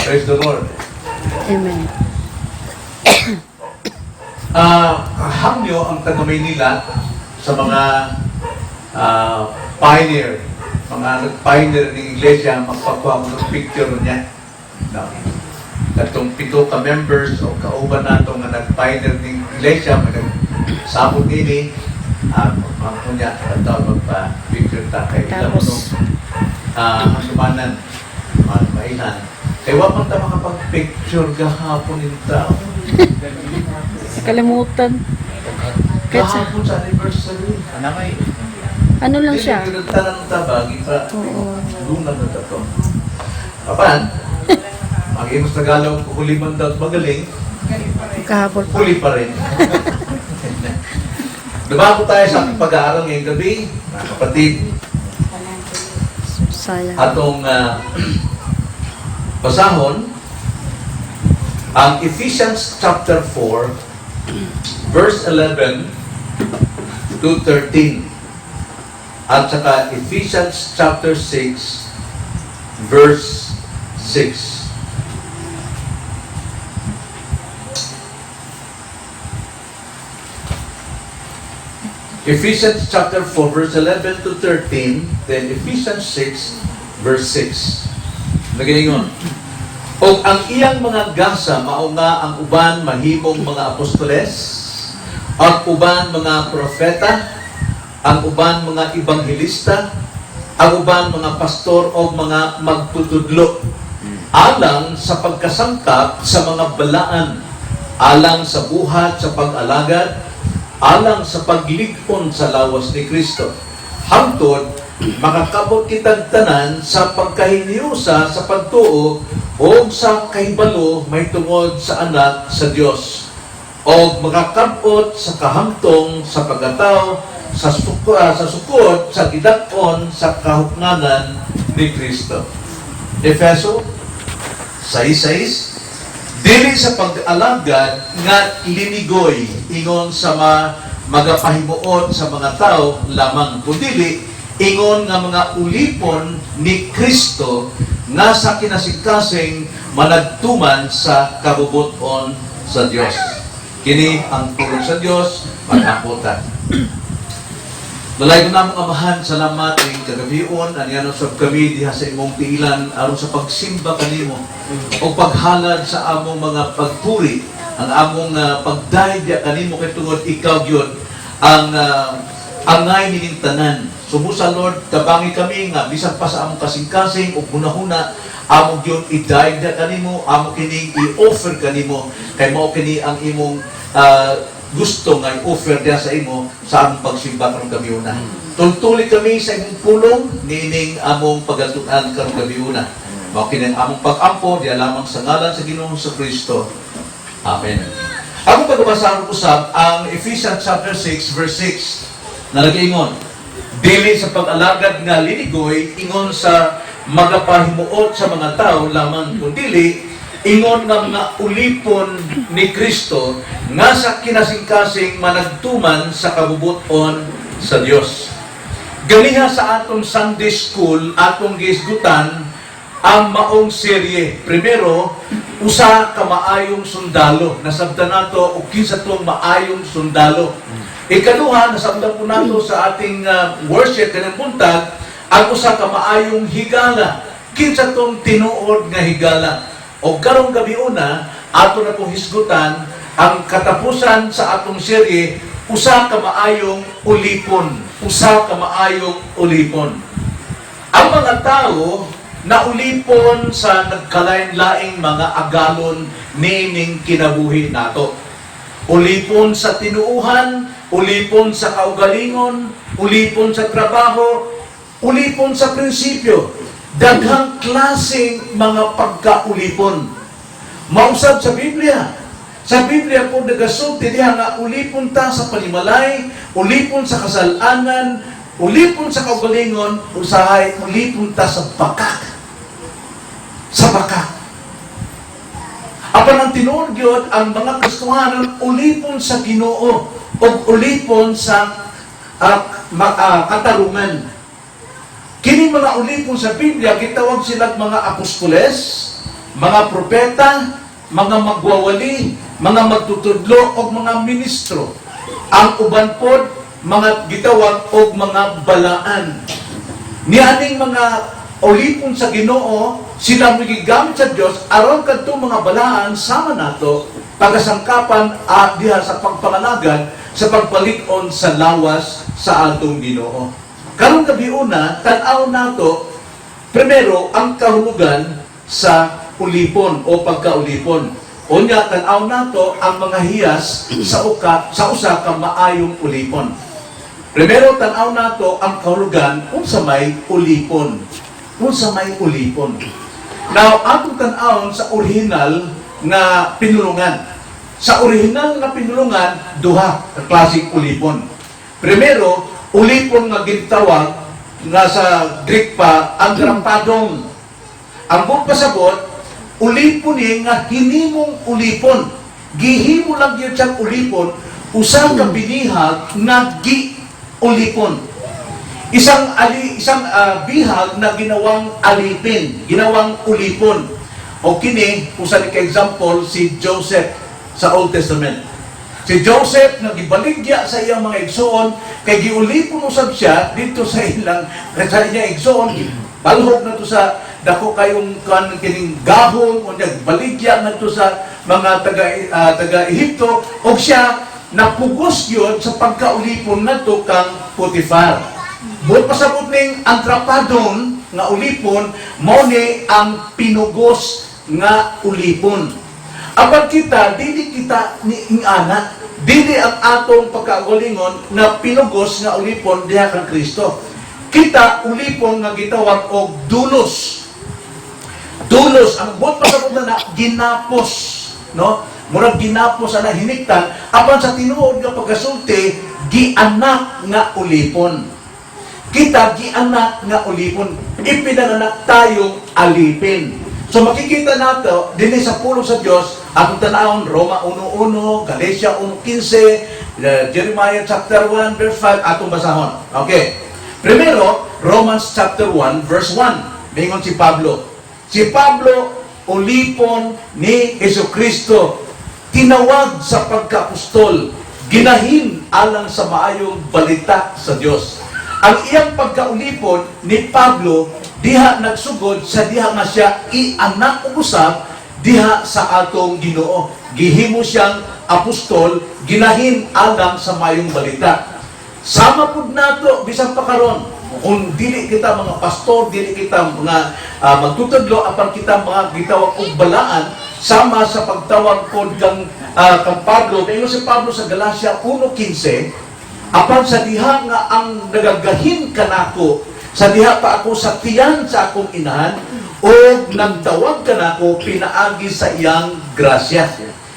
Praise the Lord. Amen. Hangyo ang taga Maynila sa mga pioneer, mga nag-pioneer ng iglesia, magpakuha mo ng picture niya. No. Katong 7 ka members o kauban nato nga nag-pioneer ng iglesia, mga nagsabot nini, kunya, ato magpa-picture ta kay ilang Tapos, handumanan, mailan. Kay wa man ta makapag-picture gahapon ning tao. Kalimutan. Kahit sa, Gahapon sa anniversary. ano lang siya. Dili tanan ta bagi pa. Oo. Lungan na ta to. Apan, ang imos Tagalog, huli man daw at magaling, Kahabol pa. huli pa rin. Dumako tayo sa ating pag-aaral ngayong gabi, mga kapatid. Sayang. Atong basahon ang Ephesians chapter 4 verse 11 to 13 at saka Ephesians chapter 6 verse 6. Ephesians chapter 4 verse 11 to 13, then Ephesians 6 verse 6. Nagaingon. Og ang iyang mga gasa mao nga ang uban mahimong mga apostoles, ang uban mga propeta, ang uban mga ebanghelista, ang uban mga pastor o mga magtutudlo, alang sa pagkasangkap sa mga balaan, alang sa buhat sa pag-alagad, alang sa paglig-on sa lawas ni Kristo. Hangtod makakabot kitang tanan sa pagkahinyusa sa pagtuo o sa kahibalo mahitungod sa anak sa Dios, o makakabot sa kahamtong sa pagkatao sa sukod sa gidak-on sa kahuknganan ni Kristo. Efeso 6:6. Dili sa pag-alagad nga linigoy ingon sa magapahimuot sa mga tao lamang, kundili ingon nga mga ulipon ni Kristo nga sa kinasingkasing managtuman sa kabubuton sa Dios. Kini ang pulong sa Dios, mag-ampo ta. Dalaygon namong Amahan, salamat ning kagabion, aniano sab kami diha sa imong tiilan aron sa pagsimba kanimo o paghalad sa among mga pagpuri, ang among pagdayeg diha kanimo kay tungod ikaw gyud ang angay nining tanan. Sumusa Lord, tabangi kami nga bisan pa sa among kasing-kasing ug hunahuna, among gyud idayeg diha kanimo, amo kining i-offer kanimo kay mao kini ang imong gusto nga i-offer diha sa imo sa among pagsimba karong gabiuna. Tultuli kami sa imong pulong niining among pagatunan karong gabiuna. Mao kini ang among pag-ampo diha lamang sa ngalan sa Ginoong Kristo. Amen. Among pagbabasahon usab ang Ephesians chapter 6 verse 6 na nagaingon, dili sa pag-alagad nga linigoy ingon sa magapahimuot sa mga tao lamang, kundili ingon nga mga ulipon ni Kristo nga sa kinasingkasing managtuman sa kabubuton sa Dios. Ganiha sa atong Sunday School, atong gihisgutan ang maong serye. Primero, usa ka maayong sundalo. Nasabtan nato og kinsa tong maayong sundalo. Ikaduha, nasabtan po nato sa ating worship kanang buntag ang usa ka maayong higala. Kinsa tong tinuod nga higala. O karong gabi una, ato na pong hisgutan ang katapusan sa atong serye, usa ka maayong ulipon. Usa ka maayong ulipon. Ang mga tao na ulipon sa nagkalain-laing mga agalon niining kinabuhi nato. Ulipon sa tinuuhan, ulipon sa kaugalingon, ulipon sa trabaho, ulipon sa prinsipyo. Daghang klaseng mga pagkaulipon. Mausab sa Biblia. Sa Biblia po nagasulti diha nga ulipon ta sa panimalay, ulipon sa kasalanan, ulipon sa kaugalingon, usahay ulipon ta sa bakak. Sa bakak. Apan ang tinuod gyud, ang mga Kristohanon ulipon sa Ginoo ug ulipon sa katarungan. Kini mga ulipon sa Biblia, gitawag sila mga apostoles, Mga propeta, mga magwawali, mga magtutudlo og mga ministro. Ang uban pod mga gitawag og mga balaan. Nianing mga ulipon sa Ginoo, sila gigamit sa Dios aron kadto mga balaan sama nato pagasangkapan at diha sa pagpangalagad sa pagpalig-on sa lawas sa atong Ginoo. Karong gabi una, tan-aw nato primero ang kahulugan sa ulipon o pagkaulipon. Unya, tan-aw nato ang mga hiyas sa usa ka maayong ulipon. Primero, tan-aw nato ang kahulugan unsa may ulipon. Unsa may ulipon. Now, atong tan-awon sa original nga pinulungan. Sa original nga pinulungan, duha ka klaseng ulipon. Primero, ulipon nga gintawag nga sa Greek pa ang grapadong. Ang buong pasabot, ulipon ni nga hinimong ulipon. Gihimo lang gyud siyang ulipon, usa ka binihag nga gi ulipon. Isang bihag na ginawang alipin, ginawang ulipon. O kini, usa ni ka example, si Joseph sa Old Testament. Si Joseph nga gibaligya sa iyang mga igsoon kay giulipon usab siya dito sa iyang igsoon, balhog na to sa dako kayong kan kining gahom o nagbaligya ngadto sa mga taga Ehipto og siya napugos yun sa pagkaulipon ngadto kang Potifar. Buot pasabot ning antrapadon nga ulipon, mao ni ang pinugos nga ulipon. Apan kita, dili kita ni ingana, dili ang atong pagkaugalingon na pinugos nga ulipon diha kang Kristo. Kita ulipon nga gitawag og doulos. Doulos, ang buot pasabot na na ginapos, no? Murag ginapos ana, hiniktan, apan sa tinuod nga pagkasulti, gianak nga ulipon. Kita gianak nga ulipon, ipinanganak tayong alipin. So makikita nato dinhi sa pulong sa Dios, atong tan-awon Roma 1:1, Galatia 1:15, Jeremiah chapter 1 verse 5, atong basahon. Okay. Primero, Romans chapter 1 verse 1. Mingon si Pablo. Si Pablo, ulipon ni Jesu Kristo, tinawag sa pagkaapostol, ginahin alang sa maayong balita sa Dios. Ang iyang pagkaulipon ni Pablo diha nagsugod sa diha nga siya ianak og usab diha sa atong Ginoo. Gihimo siyang apostol, ginahin alang sa maayong balita. Sama pud nato bisan pa karon kung dili kita mga pastor, dili kita mga magtutudlo, apan kita mga gitawag og balaan sama sa pagtawag pod kang Pablo. Ingon si Pablo sa Galatia 1:15, "Apan sa diha nga ang nagagahin kanako sa diha pa ako sa tiyan sa akong inahan og nagtawag kanako pinaagi sa iyang grasya."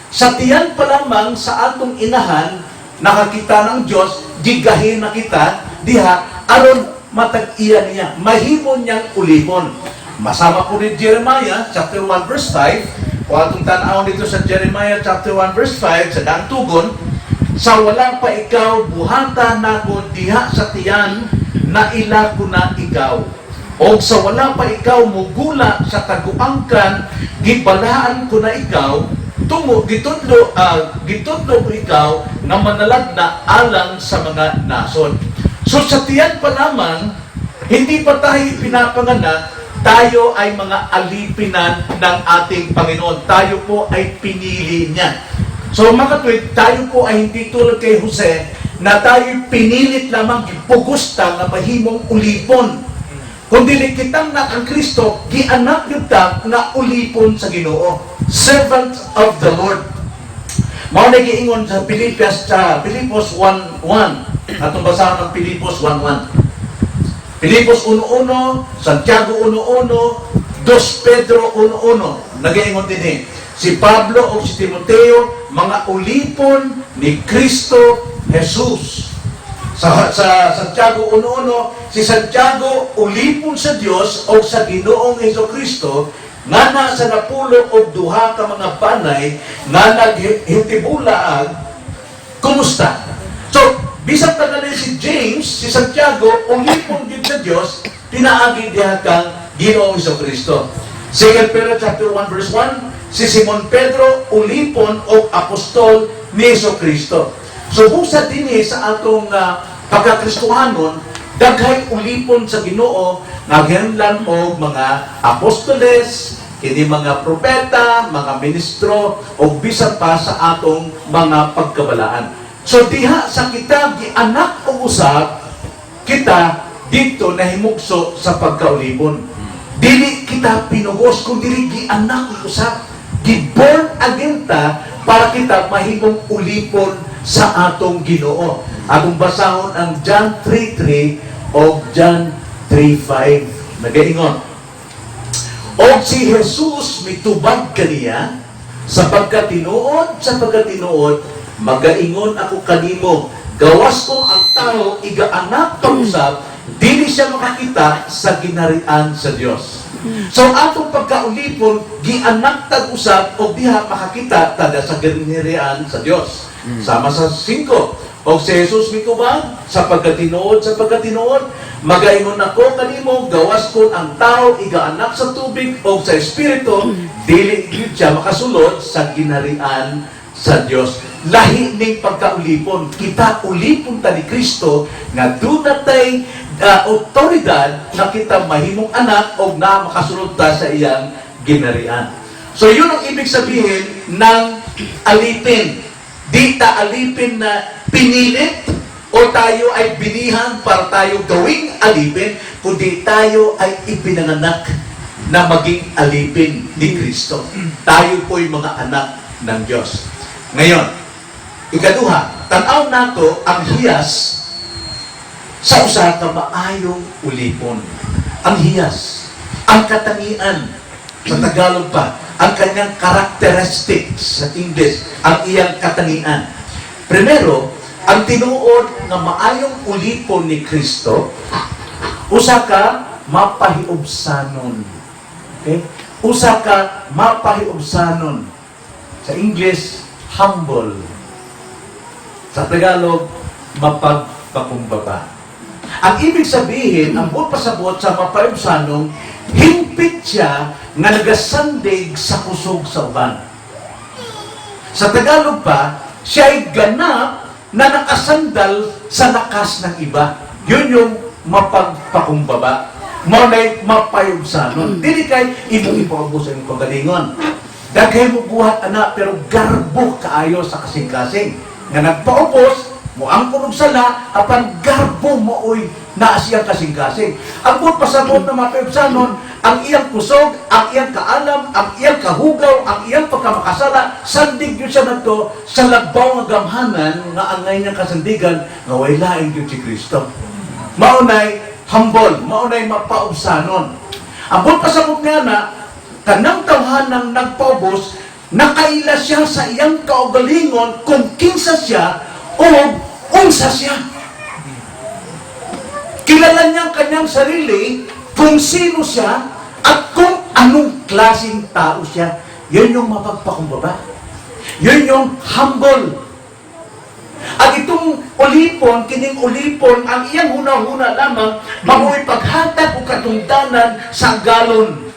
Sa tiyan pa lamang sa atong inahan, nakakita ng Diyos, gigahin na kita diha aron matag-iya niya, mahimo niyang ulipon. Masama po ni Jeremiah chapter 1 verse 5, o atong tan-awon dito sa Jeremiah chapter 1 verse 5 sa Daang Tugon, "Sa wala pa ikaw buhata nako diha sa tiyan, naila ko na ikaw. O sa wala pa ikaw mugula sa taguangkan, gibalaan ko na ikaw, tungo gitudlo ko ikaw nga manalagna alang sa mga nasod." So sa tiyan pa lamang, hindi pa tayo pinapanganak, tayo ay mga alipinan ng ating Panginoon. Tayo po ay pinili niya. So mga katuwid, tayo po ay hindi tulad kay Jose na tayo pinilit lamang, gipugusta nga mahimong ulipon. Kung dili kitang na ang Kristo, gianak gyud ta nga ulipon sa Ginoo. Servant of the Lord. Mao na giingon sa Pilipos 1:1. Atong basahon ang Pilipos 1:1. Pilipos 1:1, Santiago 1:1, 2 Pedro 1:1. Nagaingon din eh. Si Pablo o si Timoteo, mga ulipon ni Kristo Jesus. Sa Santiago 1:1, si Santiago ulipon sa Dios o sa Ginoong Hesus Kristo nga nasa 12 ka mga banay nga naghitibulaag, kumusta? So, bisan tagalin si James, si Santiago, ulipon din sa Dios, pinaagi diha kang Ginoong Hesus Kristo. 2 Pedro chapter 1 verse 1, si Simon Pedro, ulipon o apostol ni Hesus Kristo. So busa dinhi sa atong pagkakristohanon, daghay ulipon sa Ginoo nga gihinungdan og mga apostoles, kini mga propeta, mga ministro, o bisan pa sa atong mga pagkabalaan. So diha sa kita gianak og usab, kita dito nahimugso sa pagkaulipon. Dili kita pinugos kung dili gianak og usab. Gi-born again ta para kita mahimong ulipon sa atong Ginoo. Atong basahon ang John 3:3 o John 3:5. Nagaingon: "Og si Jesus mitubag kaniya, 'Sa pagkatinuod, magaingon ako kanimo, gawas kung ang tao igaanak pag-usab, dili siya makakita sa ginarian sa Dios.'" So atong pagkaulipon, gianak tag usab og diha makakita tada sa ginarian sa Dios. Sama sa 5. "Og si Jesus mitubag, 'Sa pagkatinuod, magaingon ako kanimo, gawas kung ang tao igaanak sa tubig o sa espiritu, dili gyud siya makasulod sa ginarian sa Dios.'" Lahi ning pagkaulipon. Kita ulipon ta ni Kristo nga duna tay otoridad na kita mahimong anak o na makasulod ta sa iyang ginarian. So yun ang ibig sabihin ng alipin. Di ta alipin na pinilit o tayo ay binihan para tayo gawing alipin, kundi tayo ay ipinanganak na maging alipin ni Kristo. Tayo po'y mga anak ng Diyos. Ngayon, ikaduha, tanaw nato ang hiyas sa usa ka maayong ulipon. Ang hiyas, ang katangian, sa Tagalog pa, ang kanyang characteristics sa English, ang iyang katangian. Primero, ang tinuod nga maayong ulipon ni Kristo, usa ka mapahiubsanon. Okay? Usa ka mapahiubsanon. Sa English, humble. Sa Tagalog, mapagpakumbaba. Ang ibig sabihin, ang buot pasabot sa mapahiubsanon, himpit siya nga nagasandig sa kusog sa uban. Sa Tagalog pa, siya ay ganap na nakasandal sa lakas ng iba. Yun yung mapagpakumbaba. Mao na'y mapayubsanon. Dili kay imong ipaubos sa imong kaugalingon. Daghay mo buhat ana pero garbo kaayo sa kasing-kasing. Nga nagpaubos, mo ang og sala, apan garbo mo oy naa siyang kasing-kasing. Ang buot pasabot na mapayubsanon, ang iyang kusog, ang iyang kaalam, ang iyang kahugaw, ang iyang pagkamakasala, sandig yun siya nagto sa labaw nga gamhanan nga angay niyang kasandigan nga way lain gyud si Kristo. Maunay humble, maunay mapaubsanon. Ang buot pasabot nga na, kanang tawhanang nagpaubos, nakaila siya sa iyang kaugalingon kung kinsa siya o unsa siya. Kilala niya ang kanyang sarili, kung sino siya, at kung anong klaseng tao siya. Yun yung mapagpakumbaba. Yun yung humble. At itong ulipon, kining ulipon, ang iyang huna-huna lamang, mao'y paghatag o katungdanan sa galon.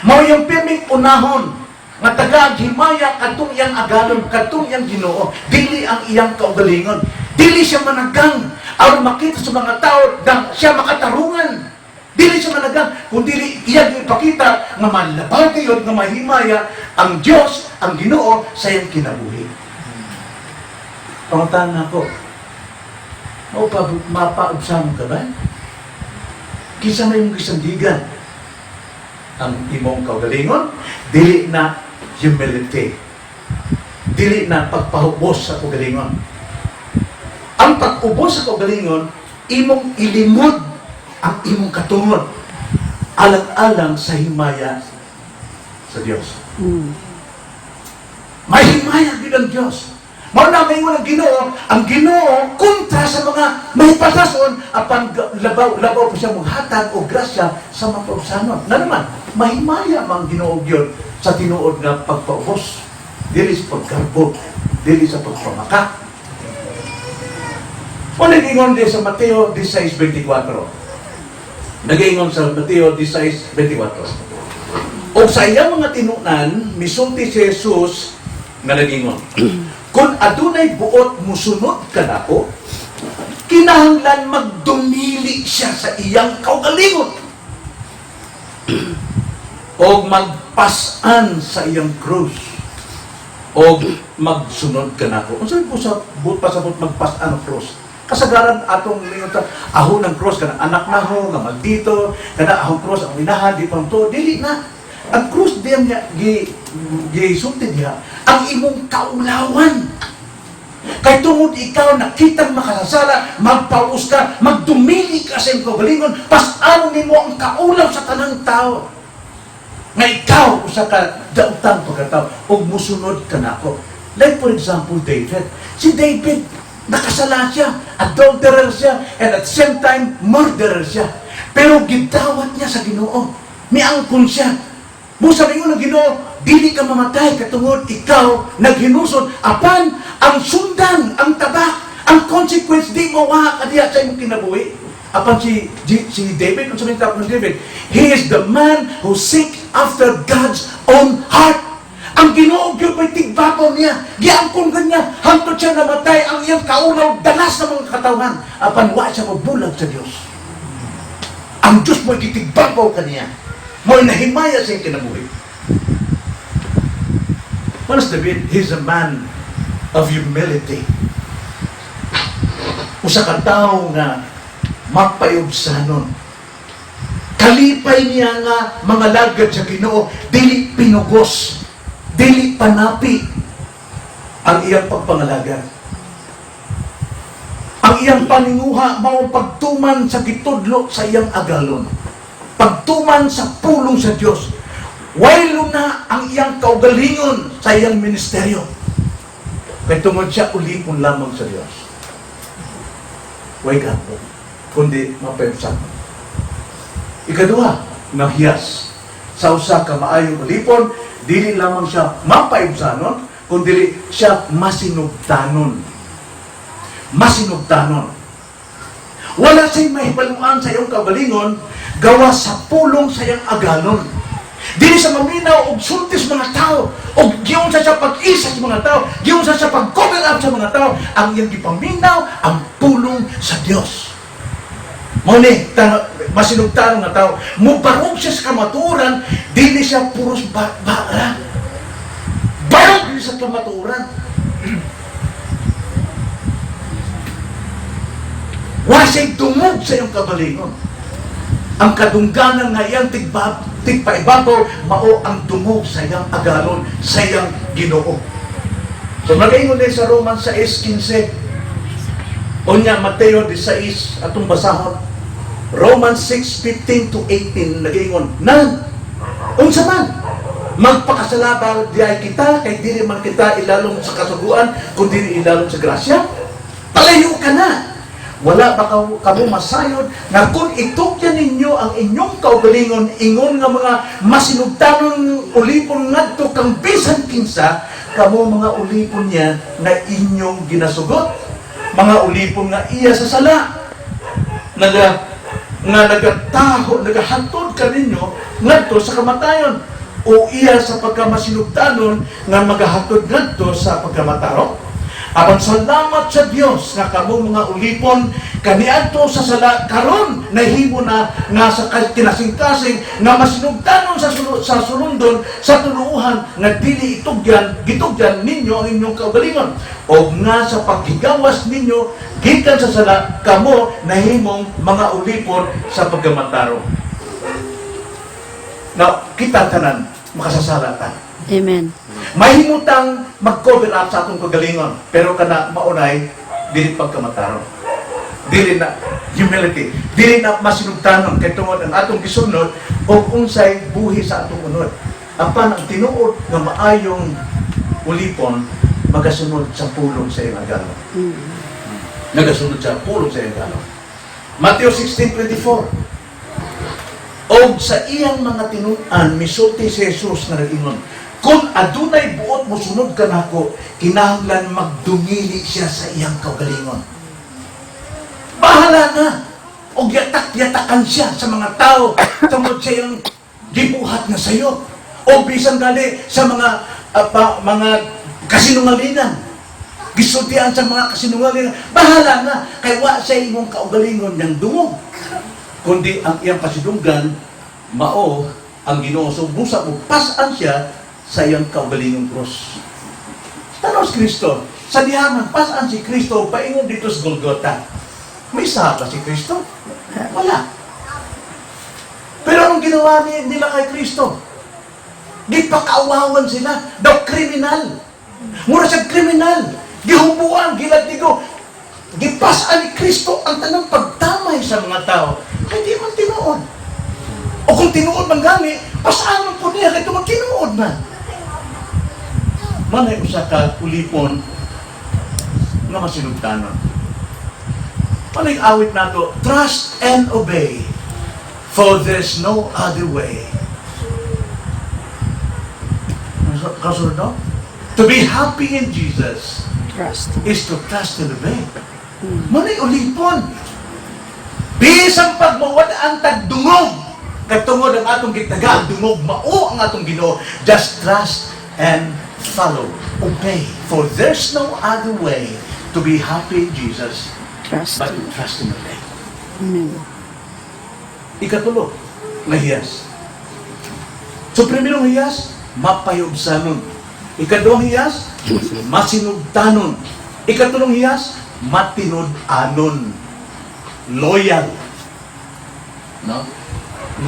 Mao yung pirming unahon, nga tagaag himaya katong iyang agalon, katong iyang Ginoo, dili ang iyang kaugalingon. Dili siya managang aron makita sa mga tao na siya makatarungan. Dili siya managang, kung dili iyang ipakita nga malabaw kayo nga mahimaya ang Dios, ang Ginoo sa iyang kinabuhi. Pangutan ako, mapaubsanon ka ba? Kinsa may imong gisandigan? Ang imong kaugalingon? Dili na humility. Dili na pagpahubos sa kaugalingon. Ang pag-ubos sa kaugalingon, imong ilimod ang imong katungod alang-alang sa himaya sa Dios. May himaya gyud ang Dios. Mao na maingon ang Ginoo kontra sa mga mahipatason apan labaw labaw pa siya monghatag og grasya sa mapaubsanon. Na naman, mahimaya man Ginoo gyud sa tinuod nga pagpaubos. Dili sa paggarbo, dili sa pagpamaka. O nag-ingon din sa Mateo 16:24. Nag-ingon sa Mateo 16:24. O sa iyang mga tinunan, misulti si Jesus nga nagingon, "Kung adunay buot musunod kanako, kinahanglan magdumili siya sa iyang kaugalingon o magpas-an sa iyang krus o magsunod kanako." Unsa po sa buot pasabot magpas-an ang krus? Kasagaran atong mingon ta ahon ang cross kana anak na ho nga magdito kana ahong cross ang inahan di pang to. Dili na ang krus diyan niya gi gisulti diha ang imong kaulawan. Kay tungod ikaw nakitang makasasala, magpaus ka, magdumili ka sa imong kaugalingon, pas-anon nimo ang kaulaw sa tanang tao nga ikaw usa ka daotang pagkatao ug musunod ka nako. Like for example, David. Si David, nakasala siya, adulterer siya, and at the same time, murderer siya. Pero gidawat niya sa Ginoo. Miangkon siya. Busa ningon ng Ginoo, "Dili ka mamatay katungod ikaw naghinusod," apan ang sundan, ang tabak, ang consequence di mo wa kadiya sa imong kinabuhi. Apan si David, kung sabihin ng David, he is the man who seek after God's own heart. Ang Ginoo gyud may tigbabaw niya. Giangkon kanya hangtod siya namatay, ang iyang kaulaw dalas sa mga katawhan. Apan wa siya mabulag sa Dios. Ang Diyos mo'y gitigbabaw kaniya. Mo'y nahimaya sa iyang kinabuhi. What is David? He's a man of humility. Usa ka tawo nga mapayubsanon. Kalipay niya nga mga lagad sa Ginoo, dili pinugos, dili panapi ang iyang pagpangalagad. Ang iyang paninguha mao pagtuman sa gitudlo sa iyang agalon. Pagtuman sa pulong sa Dios. Waylo na ang iyang kaugalingon sa iyang ministeryo. Kay tungod siya ulipon lamang sa Dios. Way gapo, kundi mapayubsanon. Ikaduha, nahiyas. Sa usa ka maayong ulipon, dili lamang siya mapayubsanon, kundi siya masinugtanon. Masinugtanon. Wala siya'y mahibaluan sa iyong kaugalingon, gawas sa pulong sa iyang agalon. Dili sa maminaw og sulti sa mga tao, og giunsa siya pag-isa sa mga tao, giunsa siya pag-cover up sa mga tao, ang iyang gipaminaw ang pulong sa Dios. Mao ni masinugtanon nga tao, mubarog siya sa kamatuoran, dili siya puros bara. Barog dili sa kamatuoran. Wa siya'y dungog sa iyong kaugalingon. Ang kadungganan nga iyang tigpaibabaw, mao ang dungog sa iyang agalon, sa iyang Ginoo. So nagaingon din sa Romans 6:15, unya Mateo 16, atong basahon. Romans 6:15 to 18, nagaingon, "Nan, unsa man, magpakasala ba diay kita, kay dili man kita ilalom sa kasuguan, kundi ilalom sa grasya? Palayo ka na! Wala ba kamo masayod nga kung itugyan ninyo ang inyong kaugalingon ingon nga mga masinugtanon ulipon ngadto kang bisan kinsa, kamo mga ulipon niya nga inyong ginasugot, mga ulipon nga iya sa sala, nga nagataho, nagahatod kaninyo ngadto sa kamatayon, o iya sa pagkamasinugtanon nga magahatod ngadto sa pagkamatarong? Apan salamat sa Dios nga kamo mga ulipon kaniadto sa sala karon nahimo na nga sa kinasingkasing nga masinugtanon sa sulundon sa tinuohan nga dili itugyan gitugyan ninyo ang inyong kaugalingon o nga sa paghigawas ninyo gikan sa sala kamo nahimong mga ulipon sa pagkamatarong." Now, kita tanan makasasala ta. Amen. Mahimutang mag-cover up sa atong kagalingon, pero kana maunay dili pagkamatarong. Dili na humility, dili na masinugtanon kay tungod ang atong gisunod og unsay buhi sa atong unod. Apan ang tinuod nga maayong ulipon magasunod sa pulong sa iyang agalon. Nagasunod sa pulong sa iyang agalon. Matthew 16:24. Og sa iyang mga tinun-an, misulti si Jesus nga nag-ingon, "Kung adunay buot mosunod kanako, kinahanglan magdumili siya sa iyang kaugalingon." Bahala na! Og yatak-yatakan siya sa mga tao tungod sa iyang gibuhat na sayo. O bisan gali sa mga mga kasinungalingan. Gisultian sa mga kasinungalingan. Bahala na kay wa sa imong kaugalingon ng dungog. Kundi ang iyang kasidunggan mao ang Ginoo. So busa mo pasan siya sa iyang kaugalingong krus. Tanaw si Kristo. Sa diha man pasan si Kristo paingon dito sa Golgotha. May saba si Kristo? Wala. Pero anong ginawa nila kay Kristo? Gipakaawawan sila. Daw kriminal. Mura siya kriminal. Gihubuan, gilatigo. Gipasan ni Kristo ang tanang pagtamay sa mga tao. Kay di man tinuod. O kung tinuod man gani, pasaan man po niya kay tungod tinuod man. Manay usa ka ulipon nga masinugtanon. Manay awit nato, "Trust and obey, for there's no other way." Kasunod, no? To be happy in Jesus Trust. Is to trust and obey. Manay ulipon. Bisan pag mawad ang tagdungog, kay tungod ang atong gitaga, ang dungog mao ang atong Ginoo. Just trust and follow. Obey. For there's no other way to be happy in Jesus Trust. But to trust and obey. Amen. Ikatulo, nga hiyas. So, primerong hiyas, mapayubsanon. Ikaduhang hiyas, masinugtanon. Ikatulong hiyas, matinud-anon. Loyal. No?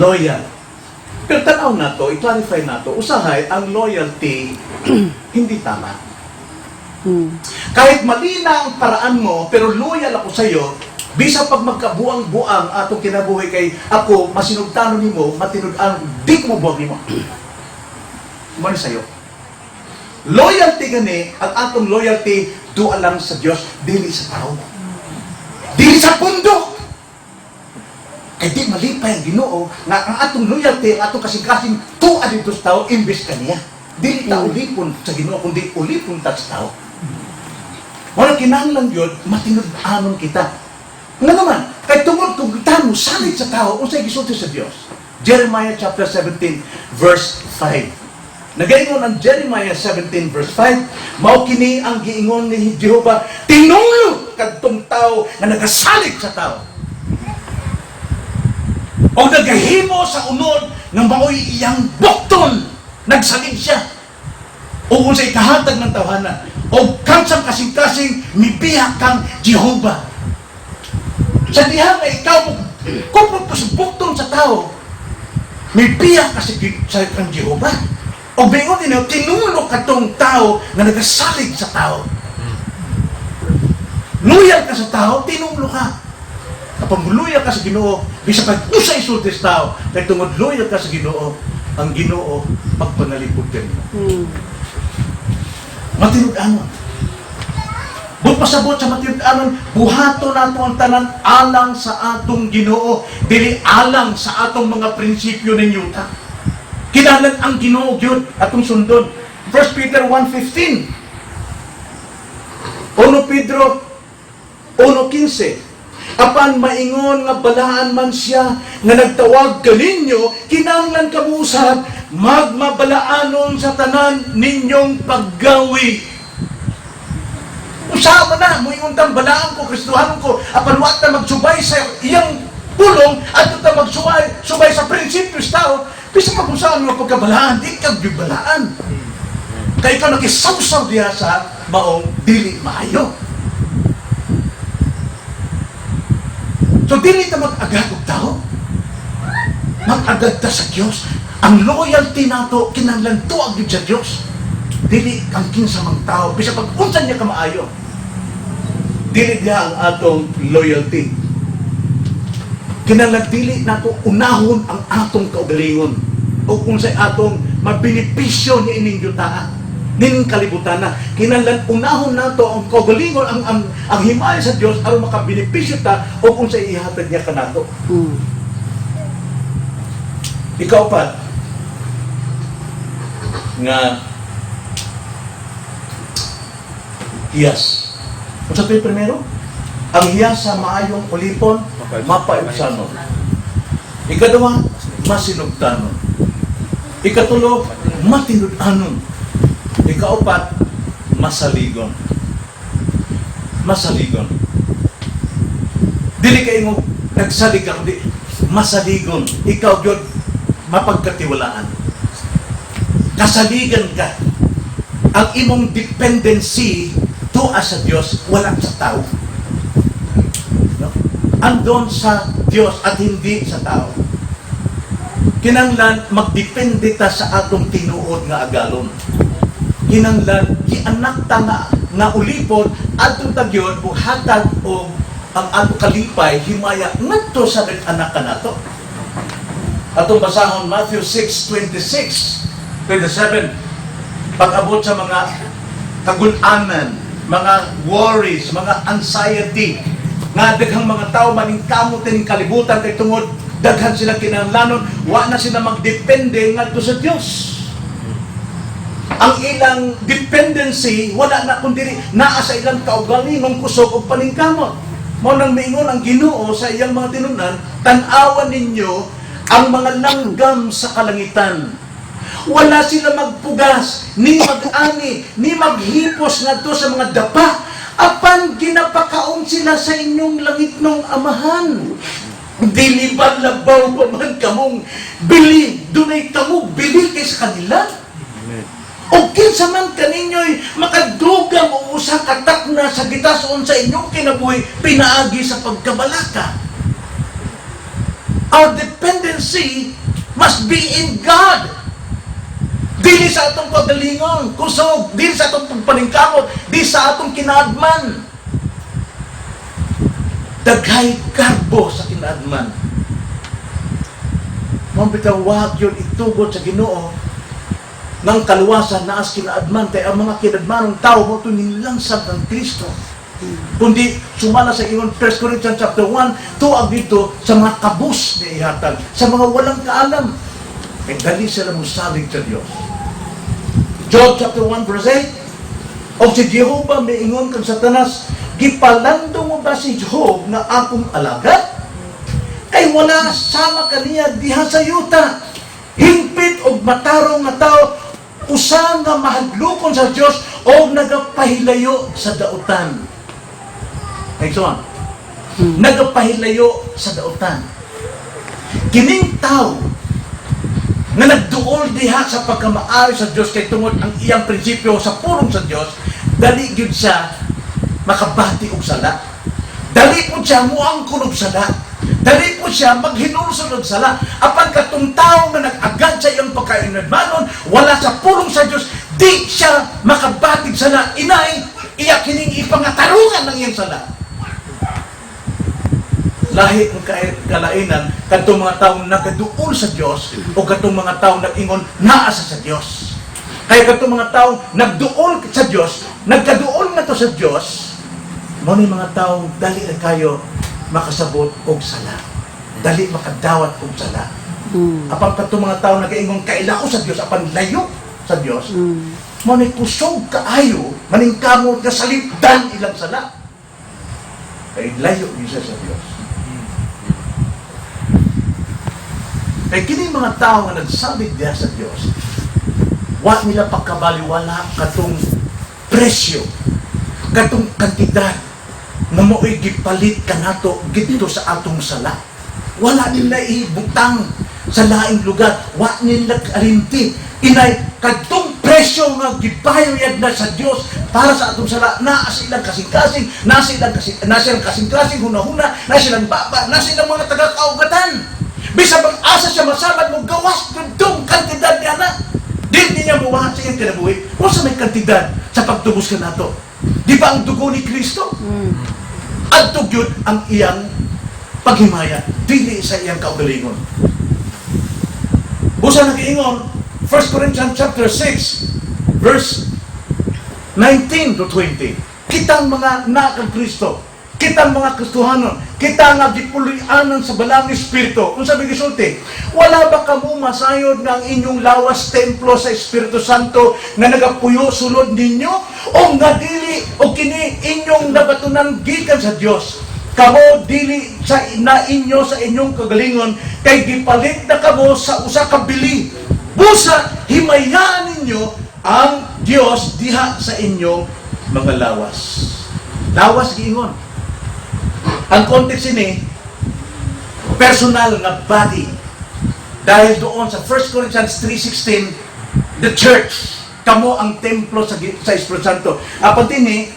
Loyal. Pero tanaw nato, i-clarify nato, usahay, ang loyalty, hindi tama. Kahit mali na ang paraan mo, pero loyal ako sa iyo, bisa pag magkabuang-buang atong kinabuhi kay ako, masinugtanon nimo, matinud-anon, di ko mobuang nimo. Mao ni sa'yo. Loyalty gani, ang atong loyalty, duwa lang sa Dios, dili sa tao. Dili sa pundok. Kay di malipay ang Ginoo nga ang atong loyalty, ang atong kasing-kasing tuwa dito sa tao imbes kaniya. Dili ta ulipon sa Ginoo kundi ulipon ta sa tao. Wala kinahanglan gyud matinud-anon kita. Nga naman, kay tungod kung kita mo salig sa tao, unsay gisulti sa Dios? Jeremiah chapter 17 verse 5. Nagaingon ang Jeremiah 17 verse 5, mao kini ang giingon ni Jehova, tinunglo kadtong tao nga nagasalig sa tao. O nagahimo sa unod nga mao'y iyang bukton. Nagsalig siya. O unsay kahatag ng tawhana. O kansang kasing-kasing mibiya kang Jehova. Sa diha nga ikaw mo kumpot ko sa bukton sa tao, mibiya ka sa kang Jehova. O bingon din tinulo katong tao nga nagasalig sa tao. Loyal ka sa tao, tinulo ka. Kapag loyal ka sa Ginoo, bisa pag usay sulti sa tao, kay tungod loyal ka sa Ginoo, ang Ginoo magpanalipod kanimo. Matinud-anon. But pasabot sa matinud-anon, buhato nato ang tanan alang sa atong Ginoo, dili alang sa atong mga prinsipyo ning yuta. Kinahanglan ang Ginoo gyud atong sundon. 1 Peter 1:15. 1 Pedro 1:15. Apan maingon nga balaan man siya nga nagtawag kaninyo, kinahanglan kamo usab magmabalaanon sa tanan ninyong paggawi. Usama na, muingon kang balaan ko, Kristohanon ko, apan wa ta magsubay sa iyang pulong, at ta magsubay subay sa prinsipyo sa tao, bisa pag usaan mo pagkabalaan, di ka gyud balaan. Kay ikaw nakisawsaw diha sa maong dili maayo. So dili ta mag-agad og tao. Mag-agad ta sa Dios. Ang loyalty nato kinahanglan tuag gyud sa Dios. Dili ang kinsa mang tao bisa pag unsa niya kamaayo. Dili diha ang atong loyalty. Kinahanglan dili nato unahon ang atong kaugalingon o unsay atong mabenepisyo ni ining yutaa ning kalibutan na. Kinahanglan unahon nato ang kaugalingon, ang himaya sa Dios aron makabenepisyo ta o unsay ihatag niya kanato. Ikaw pa nga hiyas. Unsa to'y primero? Ang hiyas sa maayong ulipon, mapaibsanon. Ikaduha, masinugtanon. Ikatulo, matinud-anon. Ikaupat, masaligon. Masaligon. Dili kay mo nagsalig ka, kundi masaligon. Ikaw gyud mapagkatiwalaan. Kasaligan ka. Ang imong dependency tuwa sa Dios, wala sa tao. No? Andon sa Dios at hindi sa tao. Kinanglan magdepende ta sa atong tinuod nga agalon. Kinanglan gianak ta nga ulipon adto ta gyud buhatag og ang atong kalipay, himaya ngadto sa nag-anak kanato. Atong basahon Matthew 6:26, 27, pag-abot sa mga kagul-anan, mga worries, mga anxiety, nga daghang mga tao maningkamot ning kalibutan kay tungod daghan sila kinahanglanon, wa na sila magdepende ngadto sa Dios. Ang ilang dependency wala na kundi naa sa ilang kaugalingong kusog ug paningkamot. Mao nang miingon ang Ginoo sa iyang mga tinunan, "Tan-awan ninyo ang mga langgam sa kalangitan. Wala sila magpugas, ni mag-ani, ni maghipos ngadto sa mga dapa. Apan ginapakaon sila sa inyong langitnong Amahan. Dili ba labaw pa man kamong bili? Dunay kamo bili kaysa kanila. O kinsa man kaninyo'y makadugang og usa ka takna sa gitason sa inyong kinabuhi pinaagi sa pagkabalaka?" Our dependency must be in God. Dili sa atong pagalingon, kusog, dili sa atong pagpaningkamot, di sa atong kinaadman. Daghay garbo sa kinaadman. Mao bitaw wag gyud itugot sa Ginoo ng kaluwasan naa sa kinaadman kay ang mga kinadmanong tao mao to nilangsab ng Kristo. Kundi sumala sa ingon 1 Corinthians chapter 1, tuag dito sa mga kabus ni ihatag, sa mga walang kaalam. Kay dali sila mosalig sa Dios. Job chapter 1 verse 8. Og si Jehova miingon kang Satanas, "Gipalando mo ba si Job na akong alagad? Kay wala sama kaniya diha sa yuta. Hingpit og matarong nga tao, usa nga mahadlokon sa Dios og nagapahilayo sa dautan." Next one. Nagapahilayo sa dautan. Kining tao nga nagduol diha sa pagkamaayo sa Dios kay tungod ang iyang prinsipyo sa pulong sa Dios, dali gyud siya makabati og sala. Dali po siya muangkon og sala. Dali po siya maghinulsol og sala. Apan katong tao nga nag-agad sa iyang pagkainadmanon, wala sa pulong sa Dios, di siya makabatig sala. Inay, iya kining ipangatarungan ng iyang sala. Lahi ang kalainan kadtong mga taong nagaduol sa Dios o kadtong mga taong nag-ingon naa sa Dios. Kaya kadtong mga taong nagduol sa Dios, nagkaduol na to sa Dios, mao ni mga taong dali na kayo makasabot og sala. Dali makadawat og sala. Apan kadtong mga taong nagaingon kaila ko sa Dios apan layo sa Dios, mao ni kusog kaayo maningkamot nga salipdan ilang sala. Kay layo gyud siya sa Dios. Kay kini mga tao nga nagsalig diha sa Dios, wa nila pagkabaliwala katong presyo, katong kantidad nga mao'y gipalit kanato didto sa atong sala. Wala nila ibutang sa laing lugar, wa nila kalimti. Inay kadtong presyo nga gibayad na sa Dios para sa atong sala, naa sa ilang kasing-kasing, naa sa ilang kasing-kasing hunahuna, naa silang baba, naa sa ilang mga taga-kaugatan. Bisa bang asa siya masabad mo gawas kadtong kantidad niya na. Di niya muwahat sa iyang kinabuhi. Kung sa may kantidad sa pagtubos kanato. Di ba ang dugo ni Kristo? Adto gyud ang iyang paghimaya, dili sa iyang kaugalingon. Busa nag-iingon, 1 Corinthians chapter 6, verse 19 to 20. Kitang mga naa kang Kristo, kitang mga Kristohanon, kita nga gipuloy-anan sa Balaang Espiritu. Unsa may gisulti? "Wala ba kamo masayod nga ang inyong lawas templo sa Espiritu Santo nga nagapuyo sulod ninyo? O nga dili o kini inyong nabatunan gikan sa Dios? Kamo dili sa na inyo sa inyong kagalingon kay gipalit na kamo sa usa ka bili. Busa, himayaan ninyo ang Diyos diha sa inyong mga lawas. Lawas giingon. Ang context ini, personal nga body. Dahil doon sa 1 Corinthians 3:16, the church, kamo ang templo sa Espiritu Santo. Apan dinhi,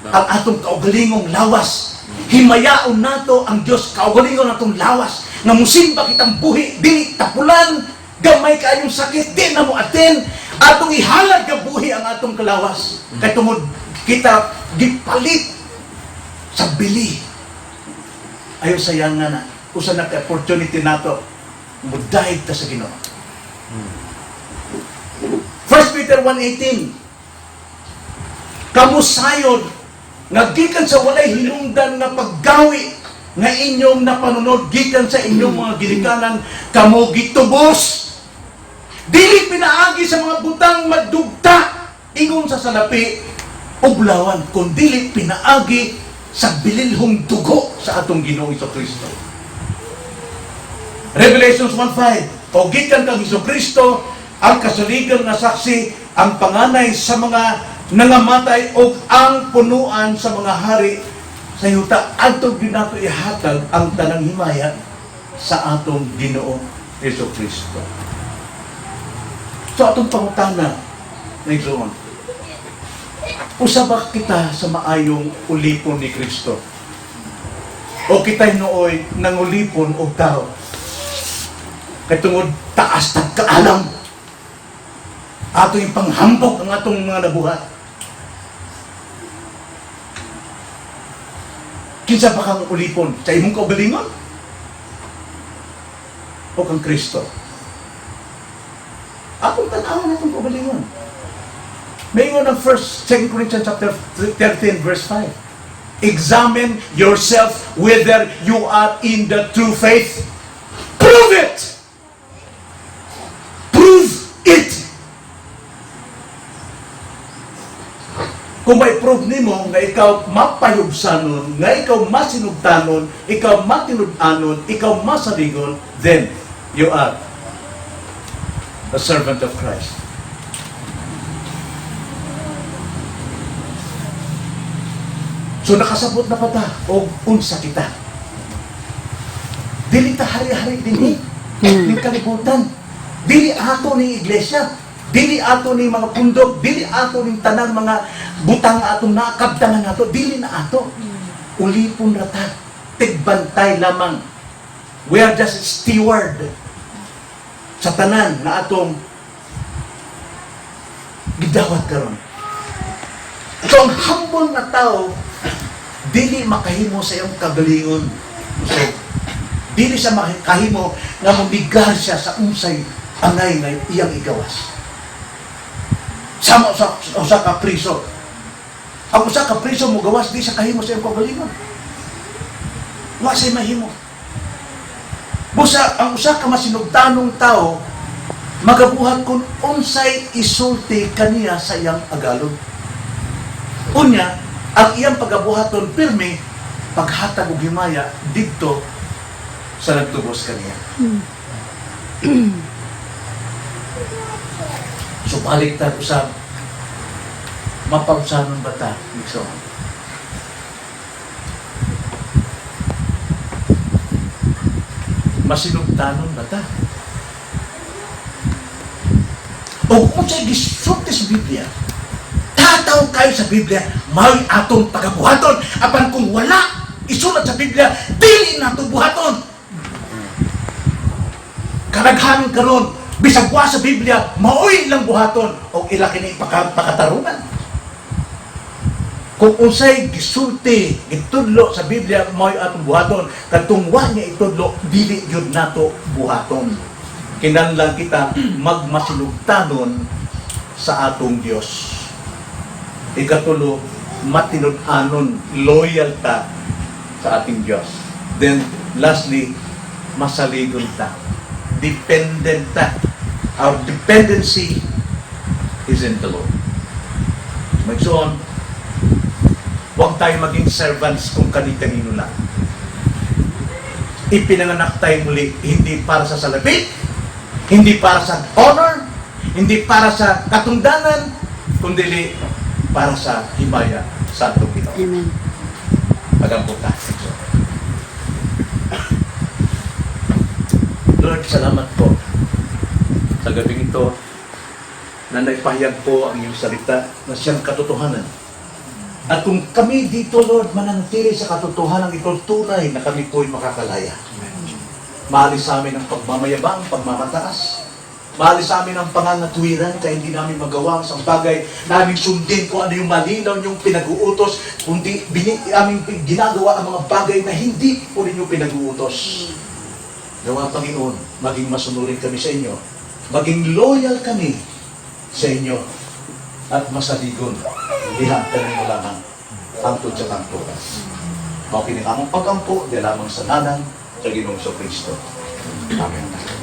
ang atong kaugalingong lawas. Himayaon nato ang Dios, kaugalingon natong lawas. Nga musimba kitang buhi, dili tapulan, gamay kaayong sakit, di na mo atin. Atong ihalad nga buhi ang atong kalawas. Kay tungod kita gipalit sa bili. Ayaw sayanga na. Usa na ka opportunity nato mudayeg ta sa Ginoo. 1 Peter 1:18. Kamo sayod nga gikan sa walay hinungdan nga paggawi nga inyong napanunod gikan sa inyong mga ginikanan, kamo gitubos, dili pinaagi sa mga butang madugta ingon sa salapi o bulawan, kundili pinaagi sa bililhong dugo sa atong Ginoong Kristo. Revelations 1:5. O gikan kang Hesus Kristo, ang kasaligan nga saksi, ang panganay sa mga nangamatay o ang punuan sa mga hari sa yuta. Adto gyud nato ihatag ang tanang himaya sa atong Ginoo Hesus Kristo. So atong pangutana, igsoon, usa ba kita sa maayong ulipon ni Kristo? O kita'y nooy nangulipon og tao? Kay tungod taas tag kaalam, ato yung panghambog ang atong mga nabuhat. Kinsa pa kang ulipon? Sa imong kaugalingon? O kang Kristo? Atong tan-awon atong kaugalingon. Maingon ang first, 2 Corinthians chapter 13 verse 5. "Examine yourself whether you are in the true faith. Prove it! Prove it!" Kung may prove nimo nga ikaw mapayubsanon, nga ikaw masinugtanon, ikaw matinud-anon, ikaw masaligon, then you are a servant of Christ. So nakasabot na pa ta og unsa kita. Dili ta hari-hari dinhi ning kalibutan. Dili ato ni iglesia, dili ato ni mga pundok, dili ato ning tanang mga butang atong nakabtangan nato, dili na ato. Ulipon ra ta, tigbantay lamang. We are just steward sa tanan na atong gidawat karon. So ang humble na tao, dili makahimo sa iyong kagalingon. So, dili siya makahimo nga mamigar siya sa unsay angay nga iyang igawas. Sama sa usa ka priso. Ang usa ka priso mo gawas, di siya kahimo sa iyong kagalingon. Wa siya mahimo. Busa ang usa ka masinugtanong tao magabuhat kung unsay isulti kaniya sa iyang agalon. Unya, ang iyang pagabuhaton pirmi paghatag og himaya didto sa nagtubos kaniya. So balik ta usab, mapausanon ba ta, igsoon? Masinugtanon ba ta? O kung sa gisulti sa Biblia, tataw kayo sa Biblia, may atong pagabuhaton. Apan kung wala isulat sa Biblia, dili nato buhaton. Karaghan karon, bisag wa sa Biblia, maoy lang buhaton o ila kini pakatarungan. Kung unsay gisulti, gitudlo sa Biblia, maoy atong buhaton. Katong wa niya itudlo, dili gyud nato buhaton. Kinahanglan kita magmasinugtanon sa atong Dios. Ikatulo, matinud-anon, loyal ta sa ating Diyos. Then, lastly, masaligon ta. Dependent ta. Our dependency is in the Lord. Magsoon, huwag tayo maging servants kung kani-kanino lang. Ipinanganak tayo muli, hindi para sa salapi, hindi para sa honor, Hindi para sa katungdanan, kundi para sa himaya sa atong Ginoo. Amen. Magampo ta. Lord, salamat po sa gabing ito na naipahayag po ang iyong salita na siyang katotohanan. At kung kami dito, Lord, mananatili sa katotohanan ito, tunay na kami po'y makakalaya. Maalis sa amin ang pagmamayabang, pagmamataas. Maalis sa amin ang pangangatwiran kaya hindi namin magawa ang isang bagay naming sundin kung ano yung malinaw niyong pinag-uutos, kundi aming ginagawa ang mga bagay na hindi po ninyo pinag-uutos. Nawa, Panginoon, maging masunurin kami sa inyo, maging loyal kami sa inyo, at masaligon, diha kanimo lamang, hangtod sa kamtuoran. Mao kini among pagampo, di lamang sa ngalan sa Ginoong Kristo. Amen.